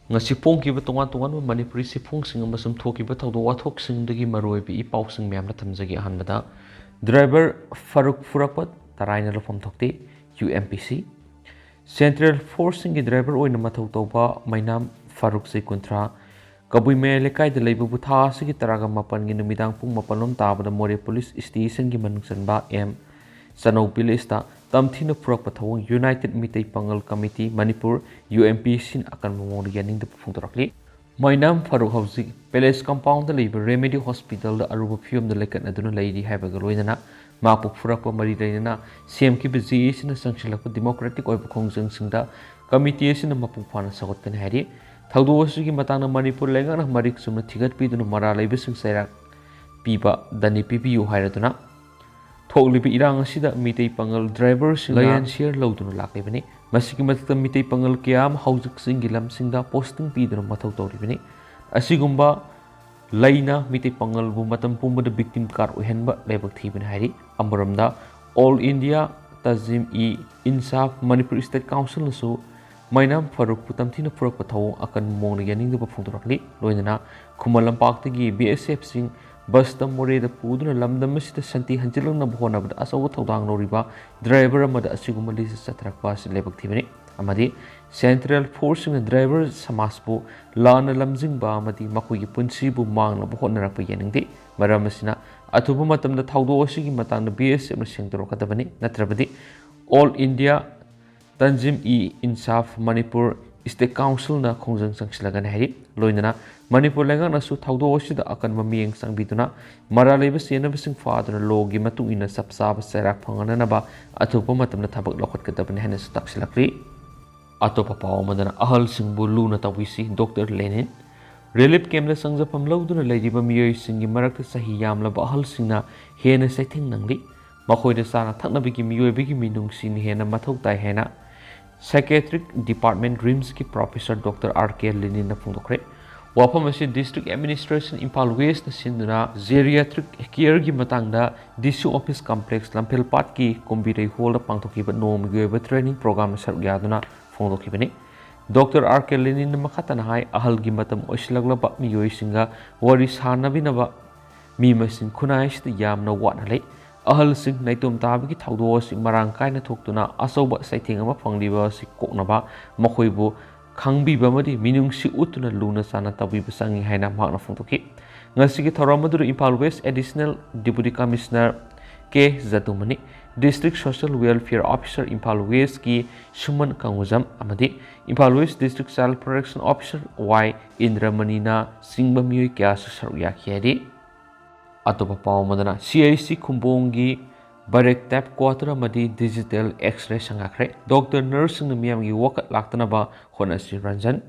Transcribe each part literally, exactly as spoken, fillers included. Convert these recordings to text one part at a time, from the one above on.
ꯉꯁꯤ ꯐꯣꯡꯈꯤꯕ ꯇꯣꯉꯥꯟ ꯇꯣꯉꯥꯟꯕ ꯃꯅꯤꯄꯨꯔꯤ ꯆꯦꯐꯣꯡꯁꯤꯡ ꯑꯃꯁꯨꯡ ꯊꯣꯛꯈꯤꯕ ꯊꯧꯗꯣꯛ ꯋꯥꯊꯣꯛꯁꯤꯡꯗꯒꯤ ꯃꯔꯨꯑꯣꯏꯕ ꯏ ꯄꯥꯎꯁꯤꯡ ꯃꯌꯥꯝꯅ ꯊꯝꯖꯒꯦ꯫ ꯑꯍꯥꯟꯕꯗ, ꯗ꯭ꯔꯥꯏꯚꯔ ꯐꯥꯔꯨꯛ ꯐꯨꯔꯛꯄ ꯇꯔꯥꯏꯅ ꯂꯧꯐꯝ ꯊꯣꯛꯇꯦ, ꯌꯨ ꯑꯦꯝ ꯄꯤ ꯁꯤ꯫ ꯁꯦꯟꯇ꯭ꯔꯦꯜ ꯐꯣꯔꯁꯁꯤꯡꯒꯤ ꯗ꯭ꯔꯥꯏꯚꯔ ꯑꯣꯏꯅ ꯃꯊꯧ ꯇꯧꯕ ꯃꯩꯅꯥꯝ ꯐꯥꯔꯨꯛ, ꯆꯍꯤ ꯀꯨꯟꯊ꯭ꯔꯥ, ꯀꯕꯨꯏ ꯃꯌꯥꯏ ꯂꯩꯀꯥꯏꯗ ꯂꯩꯕꯕꯨ ꯊꯥ ꯑꯁꯤꯒꯤ ꯇꯔꯥꯒ ꯃꯥꯄꯟꯒꯤ ꯅꯨꯃꯤꯗꯥꯡ ꯄꯨꯡ ꯃꯥꯄꯜ ꯂꯣꯝ ꯇꯥꯕꯗ ꯃꯣꯔꯦ ꯄꯨꯂꯤꯁ ꯁ꯭ꯇꯦꯁꯟꯒꯤ ꯃꯅꯨꯡ ꯆꯟꯕ ꯑꯦꯝ ꯆꯅꯧ ꯚꯤꯂꯦꯖꯇ ꯇꯝꯊꯤꯅ ꯐꯨꯔꯛꯄ ꯊꯧꯑꯣꯡ united Meitei Pangal committee Manipur, U M P ꯁꯤꯅ ꯑꯀꯟꯕ ꯃꯑꯣꯡꯗ ꯌꯥꯅꯤꯡꯗꯕ ꯐꯣꯡꯗꯣꯔꯛꯂꯤ꯫ ꯃꯩꯅꯥꯝ ꯐꯥꯔꯨꯛ ꯍꯧꯖꯤꯛ ꯄꯦꯂꯦꯁ ꯀꯝꯄꯥꯎꯟꯗ ꯂꯩꯕ ꯔꯦꯃꯦꯗꯤ ꯍꯣꯁꯄꯤꯇꯥꯜꯗ ꯑꯔꯨꯕ ꯐꯤꯕꯝꯗ ꯂꯩꯈꯠꯅꯗꯨꯅ ꯂꯩꯔꯤ ꯍꯥꯏꯕꯒ ꯂꯣꯏꯅꯅ ꯃꯍꯥꯛꯄꯨ ꯐꯨꯔꯛꯄ ꯃꯔꯤ ꯂꯩꯅꯅ ꯁꯦꯝꯈꯤꯕ ꯖꯦ ꯑꯦ ꯁꯤꯅ ꯆꯪꯁꯤꯜꯂꯛꯄ ꯗꯤꯃꯣꯀ꯭ꯔꯦꯇꯤꯛ ꯑꯣꯏꯕ ꯈꯣꯡꯖꯪꯁꯤꯡꯗ ꯀꯃꯤꯇꯤ ꯑꯁꯤꯅ ꯃꯄꯨꯡ ꯐꯥꯅ ꯁꯧꯒꯠꯀꯅꯤ ꯍꯥꯏꯔꯤ꯫ ꯊꯧꯗꯣꯛ ꯑꯁꯤꯒꯤ ꯃꯇꯥꯡꯗ ꯃꯅꯤꯄꯨꯔ ꯂꯩꯉꯥꯛꯅ ꯃꯔꯤꯛ ꯆꯨꯝꯅ ꯊꯤꯒꯠꯄꯤꯗꯨꯅ ꯃꯔꯥꯜ ꯂꯩꯕꯁꯤꯡ ꯆꯩꯔꯥꯛ ꯄꯤꯕ ꯗꯅꯤ ꯄꯤꯕꯤꯌꯨ ꯍꯥꯏꯔꯗꯨꯅ ꯊꯣꯛꯂꯤꯕ ꯏꯔꯥꯡ ꯑꯁꯤꯗ ꯃꯤꯇꯩ ꯄꯥꯉꯜ ꯗ꯭ꯔꯥꯏꯚꯔꯁꯤꯡꯅ ꯂꯥꯏꯌꯦꯟ ꯁꯤꯌꯔ ꯂꯧꯗꯨꯅ ꯂꯥꯛꯂꯤꯕꯅꯤ꯫ ꯃꯁꯤꯒꯤ ꯃꯊꯛꯇ ꯃꯤꯇꯩ ꯄꯥꯉꯜ ꯀꯌꯥ ꯑꯃ ꯍꯧꯖꯤꯛ ꯆꯤꯡꯒꯤ ꯂꯝꯁꯤꯡꯗ ꯄꯣꯁꯇꯤꯡ ꯄꯤꯗꯨꯅ ꯃꯊꯧ ꯇꯧꯔꯤꯕꯅꯤ꯫ ꯑꯁꯤꯒꯨꯝꯕ ꯂꯩꯅ ꯃꯤꯇꯩ ꯄꯥꯉꯜꯕꯨ ꯃꯇꯝ ꯄꯨꯝꯕꯗ ꯚꯤꯛꯇꯤꯝ ꯀꯥꯔꯗ ꯑꯣꯏꯍꯟꯕ ꯂꯥꯏꯕꯛ ꯊꯤꯕꯅꯤ ꯍꯥꯏꯔꯤ꯫ ꯑꯃꯔꯣꯝꯗ, all India ꯇꯖꯤꯝ E ꯏꯟꯁꯥꯐ Manipur state ꯀꯥꯎꯟꯁꯤꯜꯅꯁꯨ ꯃꯩꯅꯥꯝ ꯐꯥꯔꯨꯛꯄꯨ ꯇꯝꯊꯤꯅ ꯐꯨꯔꯛꯄ ꯊꯧꯑꯣꯡ ꯑꯀꯟꯕ ꯃꯑꯣꯡꯗ ꯌꯥꯅꯤꯡꯗꯕ ꯐꯣꯡꯗꯣꯔꯛꯂꯤ꯫ ꯂꯣꯏꯅꯅ ꯈꯨꯃꯟ ꯂꯝꯄꯥꯛꯇꯒꯤ ꯕꯤ ꯑꯦꯁ ꯑꯦꯐꯁꯤꯡ ꯕꯁꯇ ꯃꯣꯔꯦꯗ ꯄꯨꯗꯨꯅ ꯂꯝꯗꯝ ꯑꯁꯤꯗ ꯁꯥꯟꯇꯤ ꯍꯟꯖꯤꯜꯂꯛꯅꯕ ꯍꯣꯠꯅꯕꯗ ꯑꯆꯧꯕ ꯊꯧꯗꯥꯡ ꯂꯧꯔꯤꯕ ꯗ꯭ꯔꯥꯏꯚꯔ ꯑꯃꯗ ꯑꯁꯤꯒꯨꯝꯕ ꯂꯤꯆꯠ ꯆꯠꯊꯔꯛꯄ ꯑꯁꯤ ꯂꯥꯏꯕꯛ ꯊꯤꯕꯅꯤ꯫ ꯑꯃꯗꯤ ꯁꯦꯟꯇ꯭ꯔꯦꯜ ꯐꯣꯔꯁꯁꯤꯡꯅ ꯗ꯭ꯔꯥꯏꯚꯔ ꯁꯃꯥꯖꯄꯨ ꯂꯥꯟꯅ ꯂꯝꯖꯤꯡꯕ ꯑꯃꯗꯤ ꯃꯈꯣꯏꯒꯤ ꯄꯨꯟꯁꯤꯕꯨ ꯃꯥꯡꯅꯕ ꯍꯣꯠꯅꯔꯛꯄ ꯌꯥꯅꯤꯡꯗꯦ꯫ ꯃꯔꯝ ꯑꯁꯤꯅ, ꯑꯊꯨꯕ ꯃꯇꯝꯗ ꯊꯧꯗꯣꯛ ꯑꯁꯤꯒꯤ ꯃꯇꯥꯡꯗ ꯕꯤ ꯑꯦꯁ ꯑꯦꯐꯅ ꯁꯦꯡꯗꯣꯔꯛꯀꯗꯕꯅꯤ, ꯅꯠꯇ꯭ꯔꯕꯗꯤ all India ꯇꯟꯖꯤꯝ E ꯏꯟꯁꯥꯐ Manipur state ꯀꯥꯎꯟꯁꯤꯜꯅ ꯈꯣꯡꯖꯪ ꯆꯪꯁꯤꯜꯂꯒꯅꯤ ꯍꯥꯏꯔꯤ꯫ ꯂꯣꯏꯅꯅ ꯃꯅꯤꯄꯨꯔ ꯂꯩꯉꯥꯛꯅꯁꯨ ꯊꯧꯗꯣꯛ ꯑꯁꯤꯗ ꯑꯀꯟꯕ ꯃꯤꯠꯌꯦꯡ ꯆꯪꯕꯤꯗꯨꯅ ꯃꯔꯥꯜ ꯂꯩꯕ ꯆꯦꯟꯅꯕꯁꯤꯡ ꯐꯥꯗꯨꯅ ꯂꯣꯒꯤ ꯃꯇꯨꯡ ꯏꯟꯅ ꯆꯞ ꯆꯥꯕ ꯆꯩꯔꯥꯛ ꯐꯪꯍꯟꯅꯅꯕ ꯑꯊꯨꯕ ꯃꯇꯝꯗ ꯊꯕꯛ ꯂꯧꯈꯠꯀꯗꯕꯅꯤ ꯍꯥꯏꯅꯁꯨ ꯇꯥꯛꯁꯤꯜꯂꯛꯂꯤ꯫ ꯑꯇꯣꯞꯄ ꯄꯥꯎ ꯑꯃꯗꯅ, ꯑꯍꯜꯁꯤꯡꯕꯨ ꯂꯨꯅ ꯇꯧꯕꯤꯁꯤ, ꯗꯣꯛꯇꯔ ꯂꯦꯅꯤꯟ꯫ ꯔꯤꯂꯤꯐ ꯀꯦꯝꯞꯇ ꯆꯪꯖꯐꯝ ꯂꯧꯗꯨꯅ ꯂꯩꯔꯤꯕ ꯃꯤꯑꯣꯏꯁꯤꯡꯒꯤ ꯃꯔꯛꯇ ꯆꯍꯤ ꯌꯥꯝꯂꯕ ꯑꯍꯜꯁꯤꯡꯅ ꯍꯦꯟꯅ ꯆꯩꯊꯦꯡ ꯅꯪꯂꯤ꯫ ꯃꯈꯣꯏꯗ ꯆꯥꯅ ꯊꯛꯅꯕꯒꯤ ꯃꯤꯑꯣꯏꯕꯒꯤ ꯃꯤꯅꯨꯡꯁꯤꯅ ꯍꯦꯟꯅ ꯃꯊꯧ ꯇꯥꯏ ꯍꯥꯏꯅ ꯁꯥꯏꯀꯦꯇ꯭ꯔꯤꯛ ꯗꯤꯄꯥꯔꯠꯃꯦꯟ, ꯔꯤꯝꯁꯀꯤ ꯄ꯭ꯔꯣꯐꯦꯁꯔ ꯗꯣꯛꯇꯔ ꯑꯥꯔ ꯀꯦ ꯂꯦꯅꯤꯟꯅ ꯐꯣꯡꯗꯣꯛꯈ꯭ꯔꯦ꯫ ꯋꯥꯐꯝ ꯑꯁꯤ ꯗꯤꯁꯇ꯭ꯔꯤꯛ ꯑꯦꯗꯃꯤꯅꯤꯁꯇ꯭ꯔꯦꯁꯟ ꯏꯝꯐꯥꯜ ꯋꯦꯁꯅ ꯁꯤꯟꯗꯨꯅ ꯖꯦꯔꯤꯌꯥꯇ꯭ꯔꯤꯛ ꯀꯤꯌꯔꯒꯤ ꯃꯇꯥꯡꯗ ꯗꯤ ꯁꯤ ꯑꯣꯐꯤꯁ ꯀꯝꯄ꯭ꯂꯦꯛꯁ, ꯂꯝꯐꯦꯜꯄꯥꯠꯀꯤ ꯀꯨꯝꯕꯤꯔꯩ ꯍꯣꯜꯗ ꯄꯥꯡꯊꯣꯛꯈꯤꯕ ꯅꯣꯡꯃꯒꯤ ꯑꯣꯏꯕ ꯇ꯭ꯔꯦꯅꯤꯡ ꯄ꯭ꯔꯣꯒ꯭ꯔꯥꯝꯗ ꯁꯔꯨꯛ ꯌꯥꯗꯨꯅ ꯐꯣꯡꯗꯣꯛꯈꯤꯕꯅꯤ꯫ ꯗꯣꯛꯇꯔ ꯑꯥꯔ ꯀꯦ ꯂꯦꯅꯤꯟꯅ ꯃꯈꯥ ꯇꯥꯅ ꯍꯥꯏ, ꯑꯍꯜꯒꯤ ꯃꯇꯝ ꯑꯣꯏꯁꯤꯜꯂꯛꯂꯕ ꯃꯤꯑꯣꯏꯁꯤꯡꯒ ꯋꯥꯔꯤ ꯁꯥꯅꯕꯤꯅꯕ ꯃꯤ ꯃꯁꯤꯡ ꯈꯨꯟꯅꯥꯏ ꯑꯁꯤꯗ ꯌꯥꯝꯅ ꯋꯥꯠꯅ ꯂꯩ꯫ ꯑꯍꯜꯁꯤꯡ ꯅꯥꯏꯇꯣꯝ ꯇꯥꯕꯒꯤ ꯊꯧꯗꯣꯛ ꯑꯁꯤ ꯃꯔꯥꯡ ꯀꯥꯏꯅ ꯊꯣꯛꯇꯨꯅ ꯑꯆꯧꯕ ꯆꯩꯊꯦꯡ ꯑꯃ ꯐꯪꯂꯤꯕ ꯑꯁꯤ ꯀꯣꯛꯅꯕ ꯃꯈꯣꯏꯕꯨ ꯈꯪꯕꯤꯕ ꯑꯃꯗꯤ ꯃꯤꯅꯨꯡꯁꯤ ꯎꯠꯇꯨꯅ ꯂꯨꯅ ꯆꯥꯟꯅ ꯇꯧꯕꯤꯕ ꯆꯪꯏ ꯍꯥꯏꯅ ꯃꯍꯥꯛꯅ ꯐꯣꯡꯗꯣꯛꯈꯤ꯫ ꯉꯁꯤꯒꯤ ꯊꯧꯔꯝ ꯑꯗꯨꯗ Imphal west additional deputy commissioner K ꯖꯗꯨꯃꯅꯤ, district social welfare officer Imphal ꯋꯦꯁꯀꯤ ꯁꯨꯃꯟ ꯀꯪꯒꯨꯖꯝ ꯑꯃꯗꯤ Imphal west district child protection officer Y ꯏꯟꯗ꯭ꯔꯃꯅꯤꯅ ꯆꯤꯡꯕ ꯃꯤꯑꯣꯏ ꯀꯌꯥꯁꯨ ꯁꯔꯨꯛ ꯌꯥꯈꯤ ꯍꯥꯏꯔꯤ꯫ ꯑꯇꯣꯞꯄ ꯄꯥꯎ ꯑꯃꯗꯅ, ꯁꯤ ꯑꯥꯏ ꯁꯤ ꯈꯨꯝꯕꯣꯡꯒꯤ ꯕꯔꯦꯛ ꯇꯥꯏꯞ ꯀ꯭ꯋꯥꯇꯔ ꯑꯃꯗꯤ ꯗꯤꯖꯤꯇꯦꯜ ꯑꯦꯛꯁ ꯔꯦ ꯁꯪꯒꯥꯈ꯭ꯔꯦ꯫ ꯗꯣꯛꯇꯔ ꯅꯔꯁꯁꯤꯡꯅ ꯃꯤꯌꯥꯝꯒꯤ ꯋꯥꯀꯠ ꯂꯥꯛꯇꯅꯕ ꯍꯣꯠꯅꯁꯤ ꯔꯟꯖꯟ꯫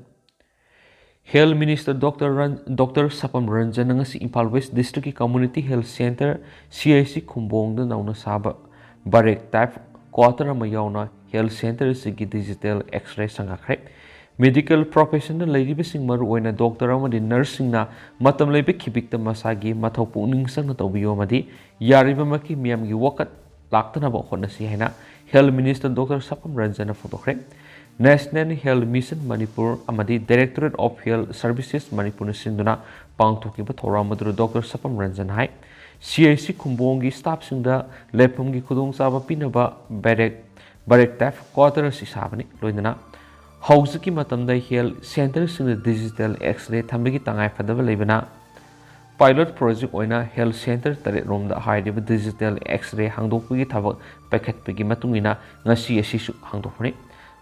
ꯍꯦꯜꯊ ꯃꯤꯅꯤꯁꯇꯔ ꯗꯣꯛꯇꯔ ꯔꯟ-, ꯗꯣꯛꯇꯔ ꯁꯄꯝ ꯔꯟꯖꯟꯅ ꯉꯁꯤ ꯏꯝꯐꯥꯜ ꯋꯦꯁ ꯗꯤꯁꯇ꯭ꯔꯤꯛꯀꯤ community health centre, C I ꯁꯤ ꯈꯨꯝꯕꯣꯡꯗ ꯅꯧꯅ ꯁꯥꯕ ꯕꯔꯦꯛ ꯇꯥꯏꯞ ꯀ꯭ꯋꯥꯇꯔ ꯑꯃ ꯌꯥꯎꯅ ꯍꯦꯜꯊ ꯁꯦꯟꯇꯔ ꯑꯁꯤꯒꯤ ꯗꯤꯖꯤꯇꯦꯜ ꯑꯦꯛꯁ ꯔꯦ ꯁꯪꯒꯥꯈ꯭ꯔꯦ꯫ ꯃꯦꯗꯤꯀꯦꯜ ꯄ꯭ꯔꯣꯐꯦꯁꯟꯗ ꯂꯩꯔꯤꯕꯁꯤꯡ, ꯃꯔꯨꯑꯣꯏꯅ ꯗꯣꯛꯇꯔ ꯑꯃꯗꯤ ꯅꯔꯁꯁꯤꯡꯅ ꯃꯇꯝ ꯂꯩꯕ ꯈꯤꯕꯤꯛꯇ ꯃꯁꯥꯒꯤ ꯃꯊꯧ ꯄꯨꯛꯅꯤꯡ ꯆꯪꯅ ꯇꯧꯕꯤꯌꯨ ꯑꯃꯗꯤ ꯌꯥꯔꯤꯕꯃꯈꯩ ꯃꯤꯌꯥꯝꯒꯤ ꯋꯥꯀꯠ ꯂꯥꯛꯇꯅꯕ ꯍꯣꯠꯅꯁꯤ ꯍꯥꯏꯅ ꯍꯦꯜꯊ ꯃꯤꯅꯤꯁꯇꯔ ꯗꯣꯛꯇꯔ ꯁꯄꯝ ꯔꯟꯖꯟꯅ ꯐꯣꯡꯗꯣꯛꯈ꯭ꯔꯦ꯫ ꯅꯦꯁꯅꯦꯜ ꯍꯦꯜꯊ ꯃꯤꯁꯟ ꯃꯅꯤꯄꯨꯔ ꯑꯃꯗꯤ ꯗꯥꯏꯔꯦꯛꯇꯣꯔꯦꯠ ꯑꯣꯐ ꯍꯦꯜꯊ ꯁꯔꯚꯤꯁꯦꯁ ꯃꯅꯤꯄꯨꯔꯅ ꯁꯤꯟꯗꯨꯅ ꯄꯥꯡꯊꯣꯛꯈꯤꯕ ꯊꯧꯔꯝ ꯑꯗꯨꯗ ꯗꯣꯛꯇꯔ ꯁꯄꯝ ꯔꯟꯖꯟ ꯍꯥꯏ, ꯁꯤ ꯑꯥꯏ ꯁꯤ ꯈꯨꯝꯕꯣꯡꯒꯤ ꯁ꯭ꯇꯥꯐꯁꯤꯡꯗ ꯂꯩꯐꯝꯒꯤ ꯈꯨꯗꯣꯡꯆꯥꯕ ꯄꯤꯅꯕ ꯕꯦꯔꯦꯛ, ꯕꯔꯦꯛ ꯇꯥꯏꯞ ꯀ꯭ꯋꯥꯇꯔ ꯑꯁꯤ ꯁꯥꯕꯅꯤ꯫ ꯂꯣꯏꯅꯅ ꯍꯧꯖꯤꯛꯀꯤ ꯃꯇꯝꯗ ꯍꯦꯜꯊ ꯁꯦꯟꯇꯔꯁꯤꯡꯗ ꯗꯤꯖꯤꯇꯦꯜ ꯑꯦꯛꯁ ꯔꯦ ꯊꯝꯕꯒꯤ ꯇꯉꯥꯏ ꯐꯗꯕ ꯂꯩꯕꯅ, ꯄꯥꯏꯂꯣꯠ ꯄ꯭ꯔꯣꯖꯦꯛ ꯑꯣꯏꯅ ꯍꯦꯜꯊ ꯁꯦꯟꯇꯔ ꯇꯔꯦꯠ ꯔꯣꯝꯗ ꯍꯥꯏꯔꯤꯕ ꯗꯤꯖꯤꯇꯦꯜ ꯑꯦꯛꯁ ꯔꯦ ꯍꯥꯡꯗꯣꯛꯄꯒꯤ ꯊꯕꯛ ꯄꯥꯏꯈꯠꯄꯒꯤ ꯃꯇꯨꯡ ꯏꯟꯅ ꯉꯁꯤ ꯑꯁꯤꯁꯨ ꯍꯥꯡꯗꯣꯛꯄꯅꯤ꯫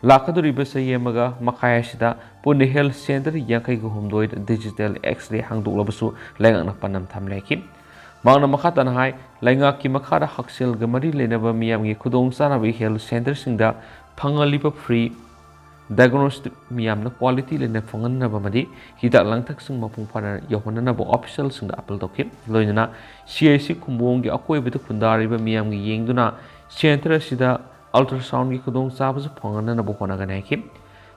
ꯂꯥꯛꯀꯗꯧꯔꯤꯕ ꯆꯍꯤ ꯑꯃꯒ ꯃꯈꯥꯏ ꯑꯁꯤꯗ ꯄꯨꯟꯅ ꯍꯦꯜꯊ ꯁꯦꯟꯇꯔ ꯌꯥꯡꯈꯩꯒ ꯍꯨꯝꯗꯣꯏꯗ ꯗꯤꯖꯤꯇꯦꯜ ꯑꯦꯛꯁ ꯔꯦ ꯍꯥꯡꯗꯣꯛꯂꯕꯁꯨ ꯂꯩꯉꯥꯛꯅ ꯄꯥꯟꯗꯝ ꯊꯝꯂꯦ ꯍꯥꯏꯈꯤ꯫ ꯃꯍꯥꯛꯅ ꯃꯈꯥ ꯇꯥꯅ ꯍꯥꯏ, ꯂꯩꯉꯥꯛꯀꯤ ꯃꯈꯥꯗ ꯍꯛꯁꯦꯜꯒ ꯃꯔꯤ ꯂꯩꯅꯕ ꯃꯤꯌꯥꯝꯒꯤ ꯈꯨꯗꯣꯡꯆꯥꯅꯕ ꯍꯦꯜꯊ ꯁꯦꯟꯇꯔꯁꯤꯡꯗ ꯐꯪꯍꯜꯂꯤꯕ ꯐ꯭ꯔꯤ ꯗꯥꯏꯒꯅꯣꯁꯇꯤꯛ ꯃꯤꯌꯥꯝꯅ ꯀ꯭ꯋꯥꯂꯤꯇꯤ ꯂꯩꯅ ꯐꯪꯍꯟꯅꯕ ꯑꯃꯗꯤ ꯍꯤꯗꯥꯛ ꯂꯥꯡꯊꯛꯁꯤꯡ ꯃꯄꯨꯡ ꯐꯥꯅ ꯌꯧꯍꯟꯅꯅꯕ ꯑꯣꯐꯤꯁꯤꯌꯦꯜꯁꯤꯡꯗ ꯑꯥꯄꯤꯜ ꯇꯧꯈꯤ꯫ ꯂꯣꯏꯅꯅ ꯁꯤ ꯑꯥꯏ ꯁꯤ ꯈꯨꯝꯕꯣꯡꯒꯤ ꯑꯀꯣꯏꯕꯗ ꯈꯨꯟꯗꯥꯔꯤꯕ ꯃꯤꯌꯥꯝꯒꯤ ꯌꯦꯡꯗꯨꯅ ꯁꯦꯟꯇꯔ ꯑꯁꯤꯗ ꯑꯜꯇ꯭ꯔꯥꯁꯥꯎꯟꯒꯤ ꯈꯨꯗꯣꯡꯆꯥꯕꯁꯨ ꯐꯪꯍꯟꯅꯅꯕ ꯍꯣꯠꯅꯒꯅꯤ ꯍꯥꯏꯈꯤ꯫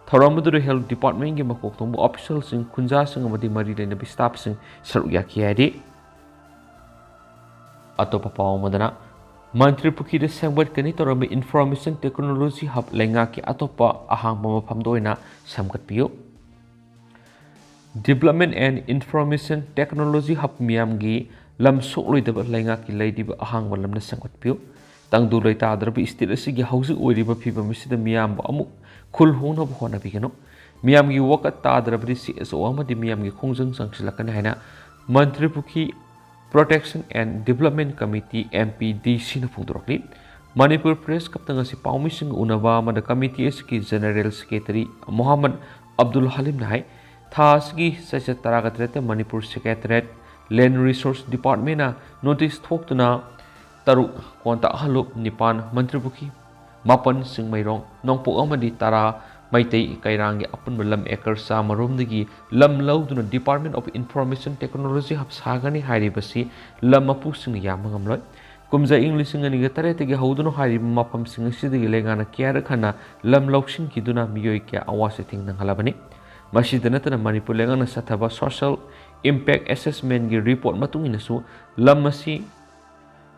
ꯊꯧꯔꯝ ꯑꯗꯨꯗ ꯍꯦꯜꯊ ꯗꯤꯄꯥꯔꯠꯃꯦꯟꯒꯤ ꯃꯀꯣꯛ ꯊꯣꯡꯕ ꯑꯣꯐꯤꯁꯤꯌꯦꯜꯁꯤꯡ, ꯈꯨꯟꯖꯥꯁꯤꯡ ꯑꯃꯗꯤ ꯃꯔꯤ ꯂꯩꯅꯕ ꯁ꯭ꯇꯥꯐꯁꯤꯡ ꯁꯔꯨꯛ ꯌꯥꯈꯤ ꯍꯥꯏꯔꯤ꯫ ꯑꯇꯣꯞꯄ ꯄꯥꯎ ꯑꯃꯗꯅ, ꯃꯟꯇ꯭ꯔꯤ ꯄꯨꯈ꯭ꯔꯤꯗ ꯁꯦꯝꯒꯠꯀꯅꯤ ꯇꯧꯔꯝꯕ Information Technology Hub ꯂꯩꯉꯥꯛꯀꯤ ꯑꯇꯣꯞꯄ ꯑꯍꯥꯡꯕ ꯃꯐꯝꯗ ꯑꯣꯏꯅ ꯁꯦꯝꯒꯠꯄꯤꯌꯨ꯫ Development and Information Technology Hub ꯃꯤꯌꯥꯝꯒꯤ ꯂꯝ ꯁꯣꯛꯂꯣꯏꯗꯕ ꯂꯩꯉꯥꯛꯀꯤ ꯂꯩꯔꯤꯕ ꯑꯍꯥꯡꯕ ꯂꯝꯅ ꯁꯦꯝꯒꯠꯄꯤꯌꯨ꯫ ꯇꯪꯗꯨ ꯂꯩꯇꯥꯗ꯭ꯔꯕ state ꯑꯁꯤꯒꯤ ꯍꯧꯖꯤꯛ ꯑꯣꯏꯔꯤꯕ ꯐꯤꯕꯝ ꯑꯁꯤꯗ ꯃꯤꯌꯥꯝꯕꯨ ꯑꯃꯨꯛ ꯈꯨꯜ ꯍꯣꯡꯅꯕ ꯍꯣꯠꯅꯕꯤꯒꯅꯨ꯫ ꯃꯤꯌꯥꯝꯒꯤ ꯋꯥꯀꯠ ꯇꯥꯗ꯭ꯔꯕꯗꯤ CSO ꯑꯃꯗꯤ ꯃꯤꯌꯥꯝꯒꯤ ꯈꯣꯡꯖꯪ ꯆꯪꯁꯤꯜꯂꯛꯀꯅꯤ ꯍꯥꯏꯅ ꯃꯟꯇ꯭ꯔꯤ ꯄꯨꯈ꯭ꯔꯤ Protection and Development Committee, MPDCꯅ ꯐꯣꯡꯗꯣꯔꯛꯂꯤ꯫ Manipur Press Clubꯇ ꯉꯁꯤ ꯄꯥꯎꯃꯤꯁꯤꯡꯒ ꯎꯅꯕ ꯑꯃꯗ committee ꯑꯁꯤꯒꯤ General Secretary ꯃꯣꯍꯝꯃꯗ ꯑꯕꯗꯨꯜ ꯍꯂꯤꯝꯅ ꯍꯥꯏ, ꯊꯥ ꯑꯁꯤꯒꯤ ꯆꯩꯆꯠ ꯇꯔꯥꯇꯔꯦꯠꯇ Manipur Secretariat Land Resource Departmentꯅ notice ꯊꯣꯛꯇꯨꯅ ꯇꯔꯨꯛ ꯀꯣꯟꯇꯥ ꯍꯜꯂꯨꯞ, ꯅꯤꯄꯥꯟ ꯃꯟꯇ꯭ꯔꯤ ꯄꯨꯈ꯭ꯔꯤ, ꯃꯥꯄꯟ ꯆꯤꯡꯃꯩꯔꯣꯡ, ꯅꯣꯡꯄꯣꯛ ꯑꯃꯗꯤ ꯇꯔꯥ ꯃꯩꯇꯩ ꯀꯩꯔꯥꯡꯒꯤ ꯑꯄꯨꯟꯕ ꯂꯝ acre ꯆꯥꯝꯃ ꯔꯣꯝꯗꯒꯤ ꯂꯝ ꯂꯧꯗꯨꯅ Department of Information Technology Hub ꯁꯥꯒꯅꯤ ꯍꯥꯏꯔꯤꯕꯁꯤ ꯂꯝ ꯃꯄꯨꯁꯤꯡꯅ ꯌꯥꯕ ꯉꯝꯂꯣꯏ꯫ ꯀꯨꯝꯖꯥ ꯏꯪ ꯂꯤꯁꯤꯡ ꯑꯅꯤꯒ ꯇꯔꯦꯠꯇꯒꯤ ꯍꯧꯗꯨꯅ ꯍꯥꯏꯔꯤꯕ ꯃꯐꯝꯁꯤꯡ ꯑꯁꯤꯗꯒꯤ ꯂꯩꯉꯥꯛꯅ ꯀꯌꯥꯔꯛ ꯍꯟꯅ ꯂꯝ ꯂꯧꯁꯤꯟꯈꯤꯗꯨꯅ ꯃꯤꯑꯣꯏ ꯀꯌꯥ ꯑꯋꯥ ꯆꯩꯊꯦꯡ ꯅꯪꯍꯜꯂꯕꯅꯤ꯫ ꯃꯁꯤꯗ ꯅꯠꯇꯅ ꯃꯅꯤꯄꯨꯔ ꯂꯩꯉꯥꯛꯅ ꯆꯠꯊꯕ Social Impact Assessmentꯀꯤ report ꯃꯇꯨꯡ ꯏꯟꯅꯁꯨ ꯂꯝ ꯑꯁꯤ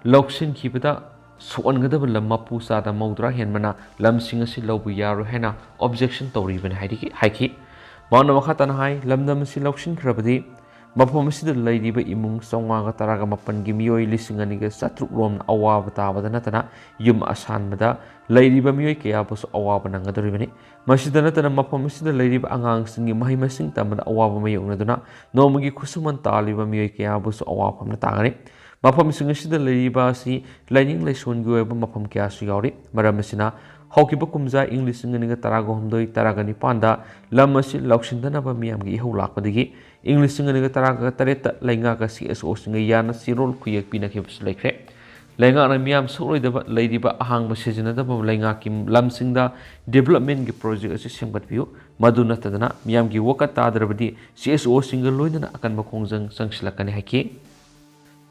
ꯂꯧꯁꯤꯟꯈꯤꯕꯗ ꯁꯣꯛꯍꯟꯒꯗꯕ ꯂꯝ ꯃꯄꯨ ꯆꯥꯗ ꯃꯧꯗ꯭ꯔꯥ ꯍꯦꯟꯕꯅ ꯂꯝꯁꯤꯡ ꯑꯁꯤ ꯂꯧꯕ ꯌꯥꯔꯣꯏ ꯍꯥꯏꯅ objection ꯇꯧꯔꯤꯕꯅꯤ ꯍꯥꯏꯔꯤ-, ꯍꯥꯏꯈꯤ꯫ ꯃꯍꯥꯛꯅ ꯃꯈꯥ ꯇꯥꯅ ꯍꯥꯏ, ꯂꯝꯗꯝ ꯑꯁꯤ ꯂꯧꯁꯤꯟꯈ꯭ꯔꯕꯗꯤ ꯃꯐꯝ ꯑꯁꯤꯗ ꯂꯩꯔꯤꯕ ꯏꯃꯨꯡ ꯆꯥꯝꯃꯉꯥ ꯇꯔꯥꯒ ꯃꯥꯄꯟꯒꯤ ꯃꯤꯑꯣꯏ ꯂꯤꯁꯤꯡ ꯑꯅꯤꯒ ꯆꯥꯇ꯭ꯔꯨꯛ ꯔꯣꯝꯅ ꯑꯋꯥꯕ ꯇꯥꯕꯗ ꯅꯠꯇꯅ ꯌꯨꯝ ꯑꯁꯥꯟꯕꯗ ꯂꯩꯔꯤꯕ ꯃꯤꯑꯣꯏ ꯀꯌꯥꯕꯨꯁꯨ ꯑꯋꯥꯕ ꯅꯪꯒꯗꯧꯔꯤꯕꯅꯤ꯫ ꯃꯁꯤꯗ ꯅꯠꯇꯅ ꯃꯐꯝ ꯑꯁꯤꯗ ꯂꯩꯔꯤꯕ ꯑꯉꯥꯡꯁꯤꯡꯒꯤ ꯃꯍꯩ ꯃꯁꯤꯡ ꯇꯝꯕꯗ ꯑꯋꯥꯕ ꯃꯥꯌꯣꯛꯅꯗꯨꯅ ꯅꯣꯡꯃꯒꯤ ꯈꯨꯠꯁꯨꯃꯟ ꯇꯥꯜꯂꯤꯕ ꯃꯤꯑꯣꯏ ꯀꯌꯥꯕꯨꯁꯨ ꯑꯋꯥꯐꯝꯅ ꯇꯥꯡꯒꯅꯤ꯫ ꯃꯐꯝꯁꯤꯡ ꯑꯁꯤꯗ ꯂꯩꯔꯤꯕ ꯑꯁꯤ ꯂꯥꯏꯅꯤꯡ ꯂꯥꯏꯁꯣꯟꯒꯤ ꯑꯣꯏꯕ ꯃꯐꯝ ꯀꯌꯥꯁꯨ ꯌꯥꯎꯔꯤ꯫ ꯃꯔꯝ ꯑꯁꯤꯅ ꯍꯧꯈꯤꯕ ꯀꯨꯝꯖꯥ ꯏꯪ ꯂꯤꯁꯤꯡ ꯑꯅꯤꯒ ꯇꯔꯥꯒ ꯍꯨꯝꯗꯣꯏ ꯇꯔꯥꯒ ꯅꯤꯄꯥꯟꯗ ꯂꯝ ꯑꯁꯤ ꯂꯧꯁꯤꯟꯗꯅꯕ ꯃꯤꯌꯥꯝꯒꯤ ꯏꯍꯧ ꯂꯥꯛꯄꯗꯒꯤ ꯏꯪ ꯂꯤꯁꯤꯡ ꯑꯅꯤꯒ ꯇꯔꯥꯒ ꯇꯔꯦꯠꯇ ꯂꯩꯉꯥꯛꯀ CSOꯁꯤꯡꯒ ꯌꯥꯅ ꯆꯦꯔꯣꯜ ꯈꯨꯌꯦꯛ ꯄꯤꯅꯈꯤꯕꯁꯨ ꯂꯩꯈ꯭ꯔꯦ꯫ ꯂꯩꯉꯥꯛꯅ ꯃꯤꯌꯥꯝ ꯁꯣꯛꯂꯣꯏꯗꯕ ꯂꯩꯔꯤꯕ ꯑꯍꯥꯡꯕ ꯁꯤꯖꯤꯟꯅꯗꯕ ꯂꯩꯉꯥꯛꯀꯤ ꯂꯝꯁꯤꯡꯗ developmentꯀꯤ project ꯑꯁꯤ ꯁꯦꯝꯒꯠꯄꯤꯌꯨ꯫ ꯃꯗꯨ ꯅꯠꯇꯗꯅ ꯃꯤꯌꯥꯝꯒꯤ ꯋꯥꯀꯠ ꯇꯥꯗ꯭ꯔꯕꯗꯤ CSOꯁꯤꯡꯒ ꯂꯣꯏꯅꯅ ꯑꯀꯟꯕ ꯈꯣꯡꯖꯪ ꯆꯪꯁꯤꯜꯂꯛꯀꯅꯤ ꯍꯥꯏꯈꯤ꯫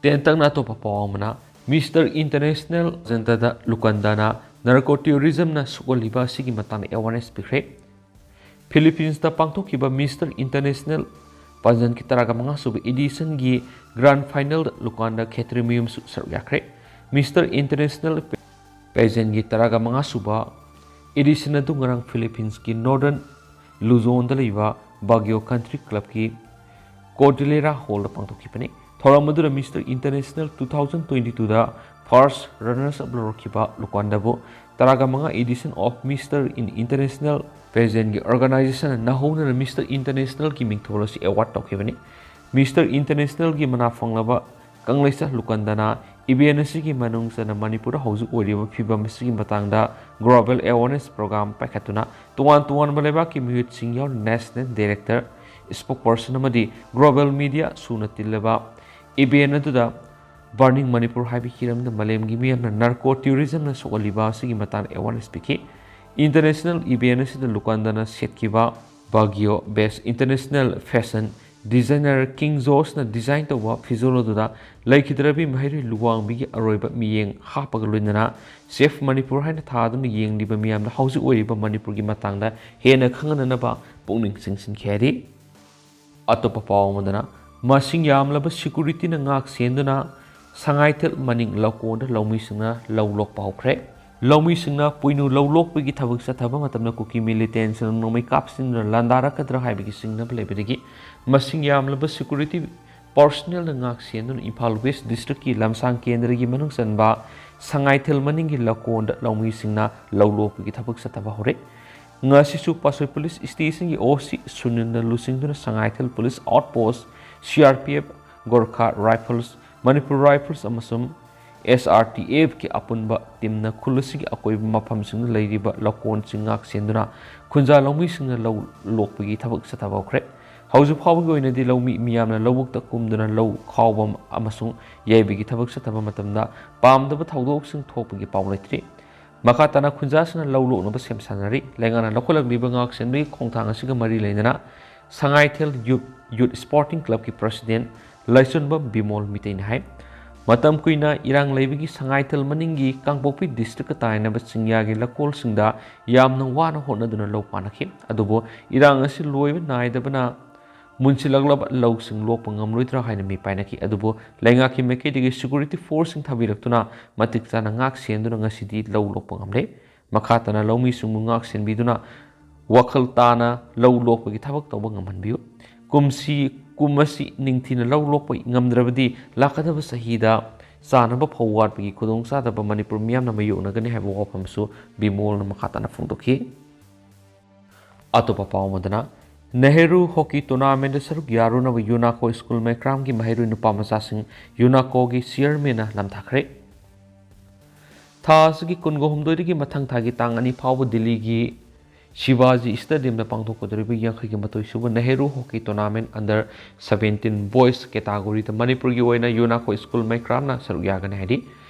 ꯇꯦꯟꯇꯛꯅ ꯑꯇꯣꯞꯄ ꯄꯥꯎ ꯑꯃꯅ, Mister International ꯖꯟꯇꯗ ꯂꯨꯀꯟꯗꯥꯅ narco terrorismꯅ ꯁꯣꯛꯍꯜꯂꯤꯕ ꯑꯁꯤꯒꯤ ꯃꯇꯥꯡꯗ awareness ꯄꯤꯈ꯭ꯔꯦ꯫ Philippinesꯇ ꯄꯥꯡꯊꯣꯛꯈꯤꯕ Mister International ꯄꯥꯖꯟꯒꯤ ꯇꯔꯥꯒ ꯃꯉꯥ ꯁꯨꯕ editionꯒꯤ grand finalꯗ ꯂꯨꯀꯥꯟꯗ ꯈꯦꯇ꯭ꯔꯤꯃꯌꯨꯝꯁꯨ ꯁꯔꯨꯛ ꯌꯥꯈ꯭ꯔꯦ꯫ Mister International Pageantꯒꯤ ꯇꯔꯥꯒ ꯃꯉꯥ ꯁꯨꯕ edition ꯑꯗꯨ ꯉꯔꯥꯡ Philippines ꯀꯤ Northern Luzon ꯗ ꯂꯩꯕ Baguio Country Club ꯀꯤ Cordillera Hall ꯗ ꯄꯥꯡꯊꯣꯛꯈꯤꯕꯅꯤ꯫ ꯊꯧꯔꯝ ꯑꯗꯨꯗ Mister International two thousand twenty two ꯗ first runners up ꯂꯧꯔꯛꯈꯤꯕ ꯂꯨꯀꯥꯟꯗꯕꯨ ꯇꯔꯥꯒ ꯃꯉꯥ edition of Mister International Pageant ꯀꯤ organization ꯅ ꯅꯧꯍꯧꯅꯅ Mister International ꯒꯤ ꯃꯤꯡꯊꯣꯜ ꯑꯁꯤ award ꯇꯧꯈꯤꯕꯅꯤ꯫ Mister International ꯒꯤ ꯃꯅꯥ ꯐꯪꯂꯕ ꯀꯪꯂꯩꯆꯥ ꯂꯨꯀꯟꯗꯅ event ꯑꯁꯤꯒꯤ ꯃꯅꯨꯡ ꯆꯟꯅ ꯃꯅꯤꯄꯨꯔꯗ ꯍꯧꯖꯤꯛ ꯑꯣꯏꯔꯤꯕ ꯐꯤꯕꯝ ꯑꯁꯤꯒꯤ ꯃꯇꯥꯡꯗ global awareness program ꯄꯥꯏꯈꯠꯇꯨꯅ ꯇꯣꯉꯥꯟ ꯇꯣꯉꯥꯟꯕ ꯂꯩꯕꯥꯛꯀꯤ ꯃꯤꯍꯨꯠꯁꯤꯡ ꯌꯥꯎꯅ national director, spokesperson ꯑꯃꯗꯤ global media ꯁꯨꯅ ꯇꯤꯜꯂꯕ event ꯑꯗꯨꯗ Burning Manipur ꯍꯥꯏꯕ ꯍꯤꯔꯝꯗ ꯃꯥꯂꯦꯝꯒꯤ ꯃꯤꯌꯥꯝꯅ narco tourism ꯅ ꯁꯣꯛꯍꯜꯂꯤꯕ ꯑꯁꯤꯒꯤ ꯃꯇꯥꯡꯗ awareness ꯄꯤꯈꯤ꯫ International event ꯑꯁꯤꯗ ꯂꯨꯀꯟꯗꯅ ꯁꯦꯠꯈꯤꯕ Baguio based international fashion designer King George ꯅ design ꯇꯧꯕ ꯐꯤꯖꯣꯜ ꯑꯗꯨꯗ ꯂꯩꯈꯤꯗ꯭ꯔꯕꯤ ꯃꯍꯩꯔꯣꯏ ꯂꯨꯋꯥꯡꯕꯤꯒꯤ ꯑꯔꯣꯏꯕ ꯃꯤꯠꯌꯦꯡ ꯍꯥꯞꯄꯒ ꯂꯣꯏꯅꯅ Safe Manipur ꯍꯥꯏꯅ ꯊꯥꯗꯨꯅ ꯌꯦꯡꯂꯤꯕ ꯃꯤꯌꯥꯝꯗ ꯍꯧꯖꯤꯛ ꯑꯣꯏꯔꯤꯕ ꯃꯅꯤꯄꯨꯔꯒꯤ ꯃꯇꯥꯡꯗ ꯍꯦꯟꯅ ꯈꯪꯍꯟꯅꯅꯕ ꯄꯨꯛꯅꯤꯡ ꯆꯤꯡꯁꯤꯟꯈꯤ ꯍꯥꯏꯔꯤ꯫ ꯑꯇꯣꯞꯄ ꯄꯥꯎ ꯑꯃꯗꯅ, ꯃꯁꯤꯡ ꯌꯥꯝꯂꯕ security ꯅ ꯉꯥꯛ ꯁꯦꯟꯗꯨꯅ ꯁꯉꯥꯏꯊꯦꯜ ꯃꯅꯤꯡ ꯂꯧꯀꯣꯟꯗ ꯂꯧꯃꯤꯁꯤꯡꯅ ꯂꯧ ꯂꯣꯛꯄ ꯍꯧꯈ꯭ꯔꯦ꯫ ꯂꯧꯃꯤꯁꯤꯡꯅ ꯄꯣꯏꯅꯨ ꯂꯧ ꯂꯣꯛꯄꯒꯤ ꯊꯕꯛ ꯆꯠꯊꯕ ꯃꯇꯝꯗ ꯀꯨꯀꯤ militant ꯁꯤꯡꯅ ꯅꯣꯡꯃꯩ ꯀꯥꯞꯁꯤꯟꯗꯨꯅ ꯂꯥꯟꯗꯥꯔꯛꯀꯗ꯭ꯔꯥ ꯍꯥꯏꯕꯒꯤ ꯆꯤꯡꯅꯕ ꯂꯩꯕꯗꯒꯤ ꯃꯁꯤꯡ ꯌꯥꯝꯂꯕ security personnel ꯅ ꯉꯥꯛ ꯁꯦꯟꯗꯨꯅ ꯏꯝꯐꯥꯜ West district ꯀꯤ ꯂꯝꯁꯥꯡ ꯀꯦꯟꯗ꯭ꯔꯒꯤ ꯃꯅꯨꯡ ꯆꯟꯕ ꯁꯉꯥꯏꯊꯦꯜ ꯃꯅꯤꯡꯒꯤ ꯂꯧꯀꯣꯟꯗ ꯂꯧꯃꯤꯁꯤꯡꯅ ꯂꯧ ꯂꯣꯛꯄꯒꯤ ꯊꯕꯛ ꯆꯠꯊꯕ ꯍꯧꯔꯦ꯫ ꯉꯁꯤꯁꯨ ꯄꯥꯠꯁꯣꯏ police station ꯒꯤ OC ꯁꯨꯅꯤꯜꯅ ꯂꯨꯆꯤꯡꯗꯨꯅ Sangaithel police outpost, CRPF, Gorkha Rifles, Manipur Rifles ꯑꯃꯁꯨꯡ SRTF ꯀꯤ ꯑꯄꯨꯟꯕ team ꯅ ꯈꯨꯜ ꯑꯁꯤꯒꯤ ꯑꯀꯣꯏꯕ ꯃꯐꯝꯁꯤꯡꯗ ꯂꯩꯔꯤꯕ ꯂꯧꯀꯣꯟꯁꯤꯡ ꯉꯥꯛ ꯁꯦꯟꯗꯨꯅ ꯈꯨꯟꯖꯥ ꯂꯧꯃꯤꯁꯤꯡꯅ ꯂꯧ ꯂꯣꯛꯄꯒꯤ ꯊꯕꯛ ꯆꯠꯊꯕ ꯍꯧꯈ꯭ꯔꯦ꯫ ꯍꯧꯖꯤꯛ ꯐꯥꯎꯕꯒꯤ ꯑꯣꯏꯅꯗꯤ ꯂꯧꯃꯤ ꯃꯤꯌꯥꯝꯅ ꯂꯧꯕꯨꯛꯇ ꯀꯨꯝꯗꯨꯅ ꯂꯧ ꯈꯥꯎꯕ ꯑꯃꯁꯨꯡ ꯌꯩꯕꯒꯤ ꯊꯕꯛ ꯆꯠꯊꯕ ꯃꯇꯝꯗ ꯄꯥꯝꯗꯕ ꯊꯧꯗꯣꯛꯁꯤꯡ ꯊꯣꯛꯄꯒꯤ ꯄꯥꯎ ꯂꯩꯇ꯭ꯔꯤ꯫ ꯃꯈꯥ ꯇꯥꯅ ꯈꯨꯟꯖꯥꯁꯤꯡꯅ ꯂꯧ ꯂꯣꯛꯅꯕ ꯁꯦꯝ ꯁꯥꯅꯔꯤ꯫ ꯂꯩꯉꯥꯛꯅ ꯂꯧꯈꯠꯂꯛꯂꯤꯕ ꯉꯥꯛ ꯁꯦꯟꯕꯒꯤ ꯈꯣꯡꯊꯥꯡ ꯑꯁꯤꯒ ꯃꯔꯤ ꯂꯩꯅꯅ Sangaithel Youth, Youth Sporting Club ꯀꯤ president ꯂꯥꯏꯆꯨꯟꯕꯝ ꯕꯤꯃꯣꯜ ꯃꯤꯇꯩꯅ ꯍꯥꯏ, ꯃꯇꯝ ꯀꯨꯏꯅ ꯏꯔꯥꯡ ꯂꯩꯕꯒꯤ ꯁꯉꯥꯏꯊꯦꯜ ꯃꯅꯤꯡꯒꯤ ꯀꯥꯡꯄꯣꯛꯄꯤ district ꯀ ꯇꯥꯏꯅꯕ ꯆꯤꯡꯌꯥꯒꯤ ꯂꯧꯀꯣꯜꯁꯤꯡꯗ ꯌꯥꯝꯅ ꯋꯥꯅ ꯍꯣꯠꯅꯗꯨꯅ ꯂꯧ ꯄꯥꯅꯈꯤ꯫ ꯑꯗꯨꯕꯨ ꯏꯔꯥꯡ ꯑꯁꯤ ꯂꯣꯏꯕ ꯅꯥꯏꯗꯕꯅ ꯃꯨꯟꯁꯤꯜꯂꯛꯂꯕ ꯂꯧꯁꯤꯡ ꯂꯣꯛꯄ ꯉꯝꯂꯣꯏꯗ꯭ꯔꯥ ꯍꯥꯏꯅ ꯃꯤ ꯄꯥꯏꯅꯈꯤ꯫ ꯑꯗꯨꯕꯨ ꯂꯩꯉꯥꯛꯀꯤ ꯃꯥꯏꯀꯩꯗꯒꯤ security forceꯁꯤꯡ ꯊꯥꯕꯤꯔꯛꯇꯨꯅ ꯃꯇꯤꯛ ꯆꯥꯅ ꯉꯥꯛ ꯁꯦꯟꯗꯨꯅ ꯉꯁꯤꯗꯤ ꯂꯧ ꯂꯣꯛꯄ ꯉꯝꯂꯦ꯫ ꯃꯈꯥ ꯇꯥꯅ ꯂꯧꯃꯤꯁꯤꯡꯕꯨ ꯉꯥꯛ ꯁꯦꯟꯕꯤꯗꯨꯅ ꯋꯥꯈꯜ ꯇꯥꯅ ꯂꯧ ꯂꯣꯛꯄꯒꯤ ꯊꯕꯛ ꯇꯧꯕ ꯉꯝꯍꯟꯕꯤꯌꯨ꯫ ꯀꯨꯝꯁꯤ, ꯀꯨꯝ ꯑꯁꯤ ꯅꯤꯡꯊꯤꯅ ꯂꯧ ꯂꯣꯛꯄ ꯉꯝꯗ꯭ꯔꯕꯗꯤ ꯂꯥꯛꯀꯗꯕ ꯆꯍꯤꯗ ꯆꯥꯅꯕ ꯐꯧ ꯋꯥꯠꯄꯒꯤ ꯈꯨꯗꯣꯡꯆꯥꯗꯕ ꯃꯅꯤꯄꯨꯔ ꯃꯤꯌꯥꯝꯅ ꯃꯥꯌꯣꯛꯅꯒꯅꯤ ꯍꯥꯏꯕ ꯋꯥꯐꯝꯁꯨ ꯕꯤꯃꯣꯜꯅ ꯃꯈꯥ ꯇꯥꯅ ꯐꯣꯡꯗꯣꯛꯈꯤ꯫ ꯑꯇꯣꯞꯄ ꯄꯥꯎ ꯑꯃꯗꯅ, ꯅꯦꯍꯔꯨ ꯍꯣꯀꯤ ꯇꯣꯔꯅꯥꯃꯦꯟꯗ ꯁꯔꯨꯛ ꯌꯥꯔꯨꯅꯕ ꯌꯨꯅꯥꯀꯣ ꯁ꯭ꯀꯨꯜ ꯃꯩꯀ꯭ꯔꯥꯝꯒꯤ ꯃꯍꯩꯔꯣꯏ ꯅꯨꯄꯥ ꯃꯆꯥꯁꯤꯡ ꯌꯨꯅꯥꯀꯣꯒꯤ ꯆꯤꯌꯔꯃꯦꯟꯅ ꯂꯝꯊꯥꯈ꯭ꯔꯦ꯫ ꯊꯥ ꯑꯁꯤꯒꯤ ꯀꯨꯟꯒ ꯍꯨꯝꯗꯣꯏꯗꯒꯤ ꯃꯊꯪ ꯊꯥꯒꯤ ꯇꯥꯡ ꯑꯅꯤ ꯐꯥꯎꯕ ꯗꯤꯜꯂꯤꯒꯤ ꯁꯤꯕꯥꯖꯤ ꯁ꯭ꯇꯦꯗꯤꯌꯝꯗ ꯄꯥꯡꯊꯣꯛꯀꯗꯧꯔꯤꯕ ꯌꯥꯡꯈꯩꯒ ꯃꯥꯊꯣꯏ ꯁꯨꯕ Nehru hockey tournament under seventeen boys categoryꯗ ꯃꯅꯤꯄꯨꯔꯒꯤ ꯑꯣꯏꯅ ꯌꯨꯅꯥꯀꯣ ꯁ꯭ꯀꯨꯜ ꯃꯩꯀ꯭ꯔꯥꯝꯅ ꯁꯔꯨꯛ ꯌꯥꯒꯅꯤ ꯍꯥꯏꯔꯤ꯫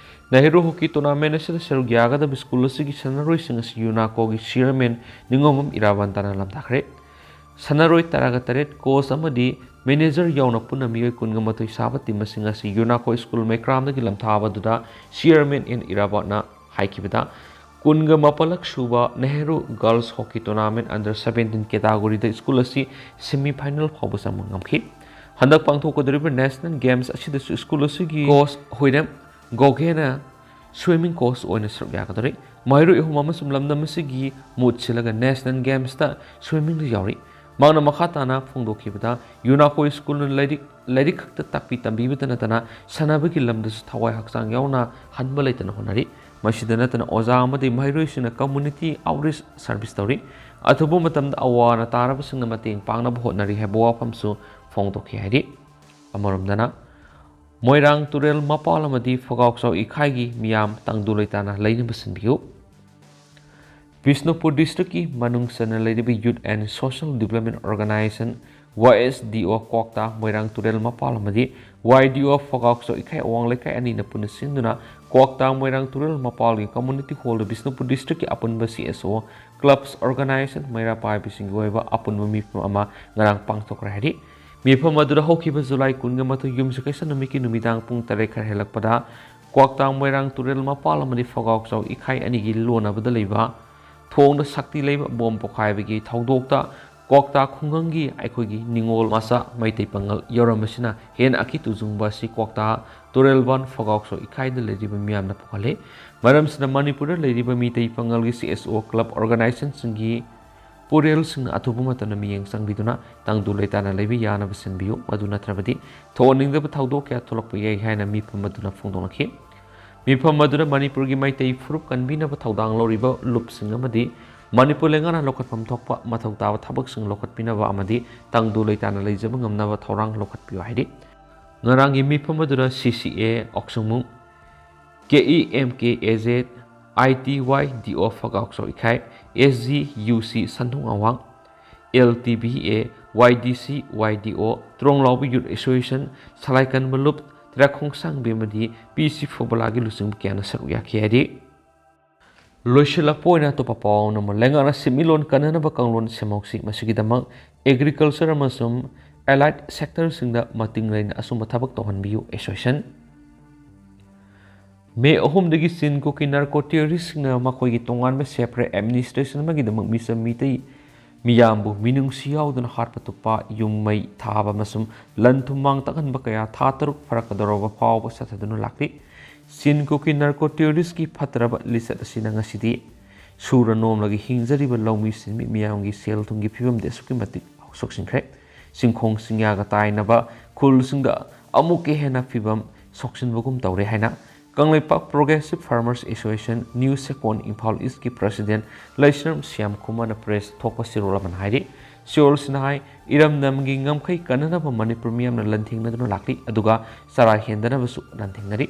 ꯅꯦꯍꯔꯨ ꯍꯣꯀꯤ ꯇꯣꯔꯅꯥꯃꯦꯟ ꯑꯁꯤꯗ ꯁꯔꯨꯛ ꯌꯥꯒꯗꯕ ꯁ꯭ꯀꯨꯜ ꯑꯁꯤꯒꯤ ꯁꯥꯟꯅꯔꯣꯏꯁꯤꯡ ꯑꯁꯤ ꯌꯨꯅꯥꯀꯣꯒꯤ ꯆꯤꯌꯔꯃꯦꯟ ꯅꯤꯉꯣꯝꯕꯝ ꯏꯔꯥꯕꯟꯇꯅ ꯂꯝꯊꯥꯈ꯭ꯔꯦ꯫ ꯁꯥꯟꯅꯔꯣꯏ ꯇꯔꯥꯒ ꯇꯔꯦꯠ, ꯀꯣꯆ ꯑꯃꯗꯤ ꯃꯦꯅꯦꯖꯔ ꯌꯥꯎꯅ ꯄꯨꯟꯅ ꯃꯤꯑꯣꯏ ꯀꯨꯟꯒ ꯃꯥꯊꯣꯏ ꯁꯥꯕ ꯇꯤꯝ ꯑꯁꯤꯡ ꯑꯁꯤ ꯌꯨꯅꯥꯀꯣ ꯁ꯭ꯀꯨꯜ ꯃꯩꯀ꯭ꯔꯥꯝꯗꯒꯤ ꯂꯝꯊꯥꯕꯗꯨꯗ ꯆꯤꯌꯔꯃꯦꯟ ꯑꯦꯟ ꯏꯔꯥꯕꯣꯠꯅ ꯍꯥꯏꯈꯤꯕꯗ, ꯀꯨꯟꯒ ꯃꯥꯄꯜꯂꯛ ꯁꯨꯕ Nehru girls hockey tournament under seventeen categoryꯗ ꯁ꯭ꯀꯨꯜ ꯑꯁꯤ semi final ꯐꯥꯎꯕ ꯆꯪꯕ ꯉꯝꯈꯤ꯫ ꯍꯟꯗꯛ ꯄꯥꯡꯊꯣꯛꯀꯗꯧꯔꯤꯕ ꯅꯦꯁꯅꯦꯜ ꯒꯦꯝꯁ ꯑꯁꯤꯗꯁꯨ ꯁ꯭ꯀꯨꯜ ꯑꯁꯤꯒꯤ ꯀꯣꯆ ꯍꯨꯏꯔꯦꯝ ꯒꯣꯒꯦꯅ ꯁ꯭ꯋꯤꯃꯤꯡ ꯀꯣꯆ ꯑꯣꯏꯅ ꯁꯔꯨꯛ ꯌꯥꯒꯗꯧꯔꯤ꯫ ꯃꯍꯩꯔꯣꯏ ꯑꯍꯨꯝ ꯑꯃꯁꯨꯡ ꯂꯝꯗꯝ ꯑꯁꯤꯒꯤ ꯃꯨꯠ ꯁꯤꯜꯂꯒ ꯅꯦꯁꯅꯦꯜ ꯒꯦꯝꯁꯇ ꯁ꯭ꯋꯤꯃꯤꯡꯗ ꯌꯥꯎꯔꯤ꯫ ꯃꯍꯥꯛꯅ ꯃꯈꯥ ꯇꯥꯅ ꯐꯣꯡꯗꯣꯛꯈꯤꯕꯗ, ꯌꯨꯅꯥꯀꯣ ꯁ꯭ꯀꯨꯜꯅ ꯂꯥꯏꯔꯤꯛ, ꯂꯥꯏꯔꯤꯛ ꯈꯛꯇ ꯇꯥꯛꯄꯤ ꯇꯝꯕꯤꯕꯇ ꯅꯠꯇꯅ ꯁꯥꯟꯅꯕꯒꯤ ꯂꯝꯗꯁꯨ ꯊꯋꯥꯏ ꯍꯛꯆꯥꯡ ꯌꯥꯎꯅ ꯍꯟꯕ ꯂꯩꯇꯅ ꯍꯣꯠꯅꯔꯤ꯫ ꯃꯁꯤꯗ ꯅꯠꯇꯅ ꯑꯣꯖꯥ ꯑꯃꯗꯤ ꯃꯍꯩꯔꯣꯏꯁꯤꯡꯅ community outreach service ꯇꯧꯔꯤ꯫ ꯑꯊꯨꯕ ꯃꯇꯝꯗ ꯑꯋꯥ ꯑꯅꯥ ꯇꯥꯔꯕꯁꯤꯡꯅ ꯃꯇꯦꯡ ꯄꯥꯡꯅꯕ ꯍꯣꯠꯅꯔꯤ ꯍꯥꯏꯕ ꯋꯥꯐꯝꯁꯨ ꯐꯣꯡꯗꯣꯛꯈꯤ ꯍꯥꯏꯔꯤ꯫ ꯑꯃꯔꯣꯝꯗꯅ, ꯃꯣꯏꯔꯥꯡ ꯇꯨꯔꯦꯜ ꯃꯄꯥꯜ ꯑꯃꯗꯤ ꯐꯒꯥꯎꯆꯥꯎ ꯏꯈꯥꯏꯒꯤ ꯃꯤꯌꯥꯝ ꯇꯪꯗꯨ ꯂꯩꯇꯥꯅ ꯂꯩꯅꯕ ꯁꯤꯟꯕꯤꯌꯨ꯫ ꯕꯤꯁꯅꯨꯄꯨꯔ ꯗꯤꯁꯇ꯭ꯔꯤꯛꯀꯤ ꯃꯅꯨꯡ ꯆꯟꯅ ꯂꯩꯔꯤꯕ Youth and Social Development Organization, Y S D O, ꯀ꯭ꯋꯥꯛꯇꯥ ꯃꯣꯏꯔꯥꯡ ꯇꯨꯔꯦꯜ ꯃꯄꯥꯜ ꯑꯃꯗꯤ Y D O ꯐꯒꯥꯎꯆꯥꯎ ꯏꯈꯥꯏ ꯑꯋꯥꯡ ꯂꯩꯀꯥꯏ ꯑꯅꯤꯅ ꯄꯨꯟꯅ ꯁꯤꯟꯗꯨꯅ ꯀ꯭ꯋꯥꯛꯇꯥ ꯃꯣꯏꯔꯥꯡ ꯇꯨꯔꯦꯜ ꯃꯄꯥꯜꯒꯤ community hallꯗ ꯕꯤꯁꯅꯨꯄꯨꯔ ꯗꯤꯁꯇ꯭ꯔꯤꯛꯀꯤ ꯑꯄꯨꯟꯕ C S O, clubs, organization, ꯃꯩꯔꯥ ꯄꯥꯏꯕꯁꯤꯡꯒꯤ ꯑꯣꯏꯕ ꯑꯄꯨꯟꯕ ꯃꯤꯐꯝ ꯑꯃ ꯉꯔꯥꯡ ꯄꯥꯡꯊꯣꯛꯈ꯭ꯔꯦ ꯍꯥꯏꯔꯤ꯫ ꯃꯤꯐꯝ ꯑꯗꯨꯗ ꯍꯧꯈꯤꯕ ꯖꯨꯂꯥꯏ ꯀꯨꯟꯒ ꯃꯥꯊꯣꯏ ꯌꯨꯝꯁꯀꯩꯁ ꯅꯨꯃꯤꯠꯀꯤ ꯅꯨꯃꯤꯗꯥꯡ ꯄꯨꯡ ꯇꯔꯦꯠ ꯈꯔ ꯍꯦꯜꯂꯛꯄꯗ ꯀ꯭ꯋꯥꯛꯇꯥ ꯃꯣꯏꯔꯥꯡ ꯇꯨꯔꯦꯜ ꯃꯄꯥꯜ ꯑꯃꯗꯤ ꯐꯒꯥꯎꯆꯥꯎ ꯏꯈꯥꯏ ꯑꯅꯤꯒꯤ ꯂꯣꯟꯅꯕꯗ ꯂꯩꯕ ꯊꯣꯡꯗ ꯁꯛꯇꯤ ꯂꯩꯕ ꯕꯣꯝ ꯄꯣꯈꯥꯏꯕꯒꯤ ꯊꯧꯗꯣꯛꯇ ꯀ꯭ꯋꯥꯛꯇꯥ ꯈꯨꯡꯒꯪꯒꯤ ꯑꯩꯈꯣꯏꯒꯤ ꯅꯤꯉꯣꯜ ꯃꯆꯥ ꯃꯩꯇꯩ ꯄꯥꯉꯜ ꯌꯥꯎꯔꯝꯕꯁꯤꯅ ꯍꯦꯟꯅ ꯑꯀꯤ ꯇꯨꯖꯨꯡꯕ ꯑꯁꯤ ꯀ꯭ꯋꯥꯛꯇꯥ ꯇꯨꯔꯦꯜꯕꯥꯟ ꯐꯒꯥꯎꯁꯣ ꯏꯀꯥꯏꯗ ꯂꯩꯔꯤꯕ ꯃꯤꯌꯥꯝꯅ ꯄꯣꯛꯍꯜꯂꯤ꯫ ꯃꯔꯝꯁꯤꯅ ꯃꯅꯤꯄꯨꯔꯗ ꯂꯩꯔꯤꯕ Meitei ꯄꯥꯉꯜꯒꯤ C S O club organizationꯁꯤꯡꯒꯤ ꯄꯨꯔꯦꯜꯁꯤꯡꯅ ꯑꯊꯨꯕ ꯃꯇꯝꯗ ꯃꯤꯠꯌꯦꯡ ꯆꯪꯕꯤꯗꯨꯅ ꯇꯪꯗꯨ ꯂꯩꯇꯥꯅ ꯂꯩꯕ ꯌꯥꯅꯕ ꯁꯤꯟꯕꯤꯌꯨ꯫ ꯃꯗꯨ ꯅꯠꯇ꯭ꯔꯕꯗꯤ ꯊꯣꯛꯍꯟꯅꯤꯡꯗꯕ ꯊꯧꯗꯣꯛ ꯀꯌꯥ ꯊꯣꯛꯂꯛꯄ ꯌꯥꯏ ꯍꯥꯏꯅ ꯃꯤꯐꯝ ꯑꯗꯨꯅ ꯐꯣꯡꯗꯣꯛꯂꯛꯈꯤ꯫ ꯃꯤꯐꯝ ꯑꯗꯨꯗ ꯃꯅꯤꯄꯨꯔꯒꯤ ꯃꯩꯇꯩ ꯐꯨꯔꯨꯞ ꯀꯟꯕꯤꯅꯕ ꯊꯧꯗꯥꯡ ꯂꯧꯔꯤꯕ ꯂꯨꯞꯁꯤꯡ ꯑꯃꯗꯤ ꯃꯅꯤꯄꯨꯔ ꯂꯩꯉꯥꯛꯅ ꯂꯧꯈꯠꯐꯝ ꯊꯣꯛꯄ ꯃꯊꯧ ꯇꯥꯕ ꯊꯕꯛꯁꯤꯡ ꯂꯧꯈꯠꯄꯤꯅꯕ ꯑꯃꯗꯤ ꯇꯪꯗꯨ ꯂꯩꯇꯥꯅ ꯂꯩꯖꯕ ꯉꯝꯅꯕ ꯊꯧꯔꯥꯡ ꯂꯧꯈꯠꯄꯤꯌꯨ ꯍꯥꯏꯔꯤ꯫ ꯉꯔꯥꯡꯒꯤ ꯃꯤꯐꯝ ꯑꯗꯨꯗ C C A ꯑꯣꯛꯁꯨꯡꯃꯨ, K E M K A Z, I T Y D O ꯐꯒꯥꯎꯁꯣ ꯏꯈꯥꯏ, S G U C ꯁꯟꯊꯣꯡ ꯑꯋꯥꯡ, L T B A, Y D C, Y D O, ꯇ꯭ꯔꯣꯡꯂꯥꯎꯕ Youth Association, ꯁꯂꯥꯏꯀꯟꯕ ꯂꯨꯞ, ꯇ꯭ꯔꯥꯈꯣꯡꯁꯥꯡꯕꯤ ꯑꯃꯗꯤ P C ꯐꯣꯕꯂꯥꯒꯤ ꯂꯨꯆꯤꯡꯕ ꯀꯌꯥꯅ ꯁꯔꯨꯛ ꯌꯥꯈꯤ ꯍꯥꯏꯔꯤ꯫ ꯂꯣꯏꯁꯤꯜꯂꯛꯄ ꯑꯣꯏꯅ ꯑꯇꯣꯞꯄ ꯄꯥꯎ ꯑꯃꯅ, ꯂꯩꯉꯥꯛꯅ ꯁꯦꯟꯃꯤꯠꯂꯣꯟ ꯀꯟꯅꯅꯕ ꯀꯥꯡꯂꯣꯟ ꯁꯦꯝꯍꯧꯁꯤ꯫ ꯃꯁꯤꯒꯤꯗꯃꯛ agriculture ꯑꯃꯁꯨꯡ allied sectorꯁꯤꯡꯗ ꯃꯇꯤꯡ ꯂꯩꯅ ꯑꯆꯨꯝꯕ ꯊꯕꯛ ꯇꯧꯍꯟꯕꯤꯌꯨ, association꯫ ꯃꯦ ꯑꯍꯨꯝꯗꯒꯤ ꯆꯤꯟ ꯀꯨꯀꯤ narco terroristꯁꯤꯡꯅ ꯃꯈꯣꯏꯒꯤ ꯇꯣꯉꯥꯟꯕ separate administration ꯑꯃꯒꯤꯗꯃꯛ ꯃꯤꯆꯝ ꯃꯤꯇꯩ ꯃꯤꯌꯥꯝꯕꯨ ꯃꯤꯅꯨꯡꯁꯤ ꯌꯥꯎꯗꯅ ꯍꯥꯠꯄ ꯇꯨꯞꯄ, ꯌꯨꯝ ꯃꯩ ꯊꯥꯕ ꯑꯃꯁꯨꯡ ꯂꯟ ꯊꯨꯝ ꯃꯥꯡ ꯇꯥꯛꯍꯟꯕ ꯀꯌꯥ ꯊꯥ ꯇꯔꯨꯛ ꯐꯥꯔꯛꯀꯗꯧꯔꯕ ꯐꯥꯎꯕ ꯆꯠꯊꯗꯨꯅ ꯂꯥꯛꯂꯤ꯫ ꯆꯤꯟ ꯀꯨꯀꯤ narco terroristꯀꯤ ꯐꯠꯇ꯭ꯔꯕ ꯂꯤꯆꯠ ꯑꯁꯤꯅ ꯉꯁꯤꯗꯤ ꯁꯨꯔ ꯅꯣꯝꯂꯒ ꯍꯤꯡꯖꯔꯤꯕ ꯂꯧꯃꯤ ꯁꯤꯟꯃꯤ ꯃꯤꯌꯥꯝꯒꯤ ꯁꯦꯜ ꯊꯨꯝꯒꯤ ꯐꯤꯕꯝꯗꯤ ꯑꯁꯨꯛꯀꯤ ꯃꯇꯤꯛ ꯁꯣꯛꯆꯤꯟꯈ꯭ꯔꯦ꯫ ꯆꯤꯡꯈꯣꯡ ꯆꯤꯡꯌꯥꯒ ꯇꯥꯏꯅꯕ ꯈꯨꯜꯁꯤꯡꯗ ꯑꯃꯨꯛꯀ ꯍꯦꯟꯅ ꯐꯤꯕꯝ ꯁꯣꯛꯆꯤꯟꯕꯒꯨꯝ ꯇꯧꯔꯦ ꯍꯥꯏꯅ Kangleipak Progressive Farmers Association New Second Imphal Eastꯀꯤ president ꯂꯩꯁ꯭ꯔꯝ Shyam ꯀꯨꯃꯥꯔꯅ press ꯊꯣꯛꯄ ꯆꯦꯔꯣꯜ ꯑꯃꯅ ꯍꯥꯏꯔꯤ꯫ ꯆꯦꯔꯣꯜꯁꯤꯅ ꯍꯥꯏ, ꯏꯔꯝꯗꯝꯒꯤ ꯉꯝꯈꯩ ꯀꯟꯅꯅꯕ ꯃꯅꯤꯄꯨꯔ ꯃꯤꯌꯥꯝꯅ ꯂꯟꯊꯦꯡꯅꯗꯨꯅ ꯂꯥꯛꯂꯤ, ꯑꯗꯨꯒ ꯆꯔꯥ ꯍꯦꯟꯗꯅꯕꯁꯨ ꯂꯟꯊꯦꯡꯅꯔꯤ꯫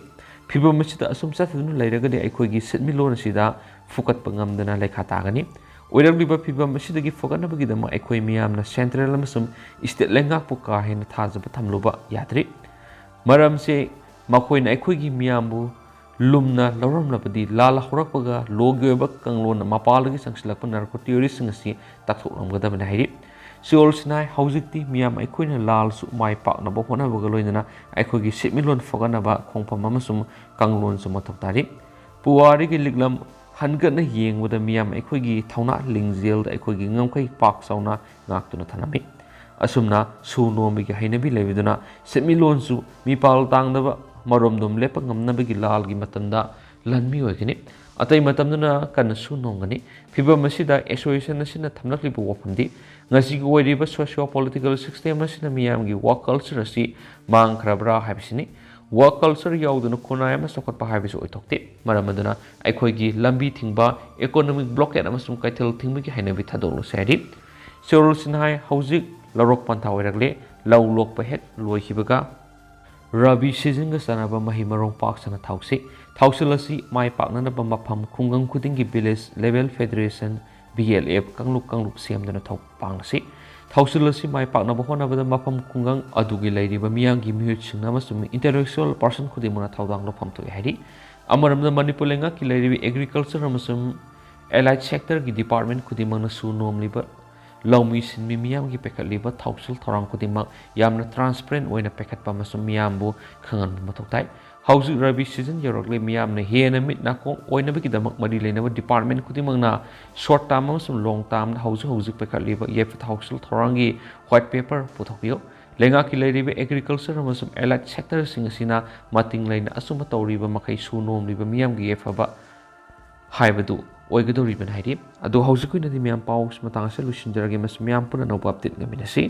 ꯐꯤꯕꯝ ꯑꯁꯤꯗ ꯑꯁꯨꯝ ꯆꯠꯊꯗꯨꯅ ꯂꯩꯔꯒꯗꯤ ꯑꯩꯈꯣꯏꯒꯤ ꯁꯦꯟꯃꯤꯠꯂꯣꯟ ꯑꯁꯤꯗ ꯐꯨꯀꯠꯄ ꯉꯝꯗꯅ ꯂꯩꯈꯥ ꯇꯥꯒꯅꯤ꯫ ꯑꯣꯏꯔꯛꯂꯤꯕ ꯐꯤꯕꯝ ꯑꯁꯤꯗꯒꯤ ꯐꯒꯠꯅꯕꯒꯤꯗꯃꯛ ꯑꯩꯈꯣꯏ ꯃꯤꯌꯥꯝꯅ central ꯑꯃꯁꯨꯡ state ꯂꯩꯉꯥꯛꯄꯨ ꯀꯥ ꯍꯦꯟꯅ ꯊꯥꯖꯕ ꯊꯝꯂꯨꯕ ꯌꯥꯗ꯭ꯔꯤ꯫ ꯃꯔꯝꯁꯦ, ꯃꯈꯣꯏꯅ ꯑꯩꯈꯣꯏꯒꯤ ꯃꯤꯌꯥꯝꯕꯨ ꯂꯨꯝꯅ ꯂꯧꯔꯝꯂꯕꯗꯤ ꯂꯥꯜ ꯍꯧꯔꯛꯄꯒ ꯂꯣꯒꯤ ꯑꯣꯏꯕ ꯀꯥꯡꯂꯣꯟꯅ ꯃꯄꯥꯟꯗꯒꯤ ꯆꯪꯁꯤꯜꯂꯛꯄ narco terroristꯁꯤꯡ ꯑꯁꯤ ꯇꯛꯊꯣꯛꯂꯝꯒꯗꯕꯅꯤ ꯍꯥꯏꯔꯤ꯫ ꯆꯦꯔꯣꯜꯁꯤꯅ ꯍꯥꯏ, ꯍꯧꯖꯤꯛꯇꯤ ꯃꯤꯌꯥꯝ ꯑꯩꯈꯣꯏꯅ ꯂꯥꯜꯁꯨ ꯃꯥꯏ ꯄꯥꯛꯅꯕ ꯍꯣꯠꯅꯕꯒ ꯂꯣꯏꯅꯅ ꯑꯩꯈꯣꯏꯒꯤ ꯁꯦꯟꯃꯤꯠꯂꯣꯟ ꯐꯒꯠꯅꯕ ꯈꯣꯡꯐꯝ ꯑꯃꯁꯨꯡ ꯀꯥꯡꯂꯣꯟꯁꯨ ꯃꯊꯧ ꯇꯥꯔꯤ꯫ ꯄꯨꯋꯥꯔꯤꯒꯤ ꯂꯤꯛꯂꯝ ꯍꯟꯒꯠꯅ ꯌꯦꯡꯕꯗ ꯃꯤꯌꯥꯝ ꯑꯩꯈꯣꯏꯒꯤ ꯊꯧꯅꯥ ꯂꯤꯡꯖꯦꯜꯗ ꯑꯩꯈꯣꯏꯒꯤ ꯉꯝꯈꯩ ꯄꯥꯛ ꯆꯥꯎꯅ ꯉꯥꯛꯇꯨꯅ ꯊꯝꯂꯝꯃꯤ꯫ ꯑꯁꯨꯝꯅ ꯁꯨ ꯅꯣꯝꯕꯒꯤ ꯍꯩꯅꯕꯤ ꯂꯩꯕꯗꯨꯅ ꯁꯦꯟꯃꯤꯠꯂꯣꯟꯁꯨ ꯃꯤꯄꯥꯜ ꯇꯥꯡꯗꯕ ꯃꯔꯣꯝꯗꯣꯝ ꯂꯦꯞꯄ ꯉꯝꯅꯕꯒꯤ ꯂꯥꯜꯒꯤ ꯃꯇꯝꯗ ꯂꯥꯟꯃꯤ ꯑꯣꯏꯒꯅꯤ꯫ ꯑꯇꯩ ꯃꯇꯝꯗꯨꯅ ꯀꯟꯅ ꯁꯨ ꯅꯣꯝꯒꯅꯤ꯫ ꯐꯤꯚꯝ ꯑꯁꯤꯗ association ꯑꯁꯤꯅ ꯊꯝꯂꯛꯂꯤꯕ ꯋꯥꯐꯝꯗꯤ ꯉꯁꯤꯒꯤ ꯑꯣꯏꯔꯤꯕ socio political system ꯑꯁꯤꯅ ꯃꯤꯌꯥꯝꯒꯤ work culture ꯑꯁꯤ ꯃꯥꯡꯈ꯭ꯔꯕ꯭ꯔꯥ ꯍꯥꯏꯕꯁꯤꯅꯤ꯫ Work culture ꯌꯥꯎꯗꯅ ꯈꯨꯟꯅꯥꯏ ꯑꯃ ꯆꯥꯎꯈꯠꯄ ꯍꯥꯏꯕꯁꯤ ꯑꯣꯏꯊꯣꯛꯇꯦ꯫ ꯃꯔꯝ ꯑꯗꯨꯅ ꯑꯩꯈꯣꯏꯒꯤ ꯂꯝꯕꯤ ꯊꯤꯡꯕ, economic blockade ꯑꯃꯁꯨꯡ ꯀꯩꯊꯦꯜ ꯊꯤꯡꯕꯒꯤ ꯍꯩꯅꯕꯤ ꯊꯥꯗꯣꯛꯂꯁꯤ ꯍꯥꯏꯔꯤ꯫ ꯁꯤꯔꯣꯜꯁꯤꯅ ꯍꯥꯏ, ꯍꯧꯖꯤꯛ ꯂꯧꯔꯣꯛ ꯄꯟꯊꯥ ꯑꯣꯏꯔꯛꯂꯦ꯫ ꯂꯧ ꯂꯣꯛꯄ ꯍꯦꯛ ꯂꯣꯏꯈꯤꯕꯒ ꯔꯕꯤ seasonꯒ ꯆꯥꯟꯅꯕ ꯃꯍꯩ ꯃꯔꯣꯡ ꯄꯥꯛ ꯁꯟꯅ ꯊꯥꯎꯁꯤ꯫ ꯊꯥꯎꯁꯤꯜ ꯑꯁꯤ ꯃꯥꯏ ꯄꯥꯛꯅꯅꯕ ꯃꯐꯝ ꯈꯨꯡꯒꯪ ꯈꯨꯗꯤꯡꯒꯤ village level federation, V L F, ꯀꯥꯡꯂꯨꯞ ꯀꯥꯡꯂꯨꯞ ꯁꯦꯝꯗꯨꯅ ꯊꯧ ꯄꯥꯡꯂꯁꯤ꯫ ꯊꯥꯎꯁꯤꯜ ꯑꯁꯤ ꯃꯥꯏ ꯄꯥꯛꯅꯕ ꯍꯣꯠꯅꯕꯗ ꯃꯐꯝ ꯈꯨꯡꯒꯪ ꯑꯗꯨꯒꯤ ꯂꯩꯔꯤꯕ ꯃꯤꯌꯥꯝꯒꯤ ꯃꯤꯍꯨꯠꯁꯤꯡꯅ ꯑꯃꯁꯨꯡ intellectual person ꯈꯨꯗꯤꯡꯃꯛꯅ ꯊꯧꯗꯥꯡ ꯂꯧꯐꯝ ꯊꯣꯛꯏ ꯍꯥꯏꯔꯤ꯫ ꯑꯃꯔꯣꯝꯗ ꯃꯅꯤꯄꯨꯔ ꯂꯩꯉꯥꯛꯀꯤ ꯂꯩꯔꯤꯕ agriculture ꯑꯃꯁꯨꯡ allied sectorꯒꯤ department ꯈꯨꯗꯤꯡꯃꯛꯅ ꯁꯨ ꯅꯣꯝꯂꯤꯕ ꯂꯧꯃꯤ ꯁꯤꯟꯃꯤ ꯃꯤꯌꯥꯝꯒꯤ ꯄꯥꯏꯈꯠꯂꯤꯕ ꯊꯧꯁꯤꯜ ꯊꯧꯔꯥꯡ ꯈꯨꯗꯤꯡꯃꯛ ꯌꯥꯝꯅ transparent ꯑꯣꯏꯅ ꯄꯥꯏꯈꯠꯄ ꯑꯃꯁꯨꯡ ꯃꯤꯌꯥꯝꯕꯨ ꯈꯪꯍꯟꯕ ꯃꯊꯧ ꯇꯥꯏ꯫ ꯍꯧꯖꯤꯛ ꯔꯕꯤ season ꯌꯧꯔꯛꯂꯦ, ꯃꯤꯌꯥꯝꯅ ꯍꯦꯟꯅ ꯃꯤꯠ ꯅꯥꯀꯣꯡ ꯑꯣꯏꯅꯕꯒꯤꯗꯃꯛ ꯃꯔꯤ ꯂꯩꯅꯕ department ꯈꯨꯗꯤꯡꯃꯛꯅ short term ꯑꯃꯁꯨꯡ long termꯗ ꯍꯧꯖꯤꯛ ꯍꯧꯖꯤꯛ ꯄꯥꯏꯈꯠꯂꯤꯕ ꯌꯥꯏꯐ ꯊꯧꯁꯤꯜ ꯊꯧꯔꯥꯡꯒꯤ white paper ꯄꯨꯊꯣꯛꯄꯤꯌꯨ꯫ ꯂꯩꯉꯥꯛꯀꯤ ꯂꯩꯔꯤꯕ agriculture ꯑꯃꯁꯨꯡ allied sectorꯁꯤꯡ ꯑꯁꯤꯅ ꯃꯇꯤꯡ ꯂꯩꯅ ꯑꯆꯨꯝꯕ ꯇꯧꯔꯤꯕ ꯃꯈꯩ ꯁꯨ ꯅꯣꯝꯂꯤꯕ ꯃꯤꯌꯥꯝꯒꯤ ꯌꯥꯏꯐꯕ ꯍꯥꯏꯕꯗꯨ ꯑꯣꯏꯒꯗꯧꯔꯤꯕꯅꯤ ꯍꯥꯏꯔꯤ꯫ ꯑꯗꯣ ꯍꯧꯖꯤꯛꯀꯤ ꯑꯣꯏꯅꯗꯤ ꯃꯌꯥꯝ ꯄꯥꯎ ꯃꯇꯥꯡ ꯑꯁꯤꯗ ꯂꯣꯏꯁꯤꯟꯖꯔꯒꯦ꯫ ꯃꯁꯤ ꯃꯌꯥꯝ ꯄꯨꯟꯅ ꯑꯅꯧꯕ update ꯉꯥꯏꯃꯤꯟꯅꯁꯤ꯫